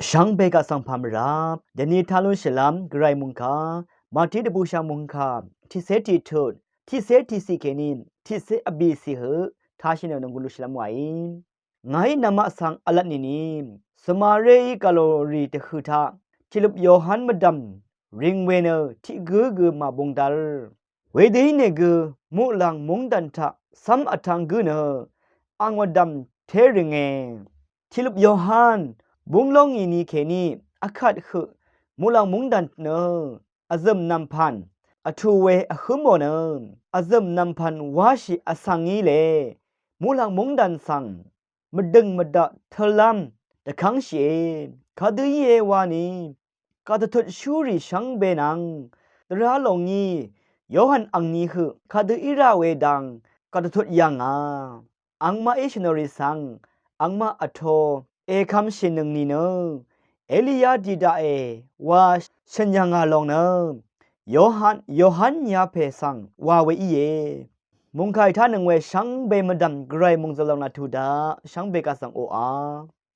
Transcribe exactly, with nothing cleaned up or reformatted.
Shvngbe kaq svng pà mvrap dvni taq lúnshìlv́m gvray mungkà Màtiq dvbùshv̀ng mungkà tiqcé tiqtut, tiqcé tiqciq kèní tiqcé vbìciq høq tashì nø nònggùn lúnshìlv́m wàí. Ngàí namaq svng vlvt nìni Svmaré í gvlòrì dvhø̀ taq tìløp Yohan mvdv̀m rìng we nø tiq gǿ gø màbung dv́l. Wedø í nìgø muqlàng mungdàn taq cv́m vtv̄ng gǿ nø ang mvdv̀m té rìnge. Tìløp Yohan búng lóng ì ni kèní vkvt høq muqlàng mungdàn nø vzø̀m nv̀mpv̀n vtù we vhǿmò nø vzø̀m nv̀mpv̀n wáshì vsvng í le. Muqlàng mungdàn svng mvdø̀ng mvdaq tø̄lv́m dvkv́ngshìe. Kadø íe wani kàdvtut shúrì shvngbe nvng dvrá lòngí Yohan angni høq kadø í rá we dang kàdvtut yv̀ngà. Angmaqí shvnòrì svng angmaq vtō èkvmshìnøng nìnø Eliya dì daqe wa shø̀n yv̀ngà lòng nø Yohan, Yohan yapè svng wa we íe. Mungkàì tánøng we shvngbe mvdv̀m gvray mungzø̀l lòng nà tù daq shvngbe kaq svng oqà.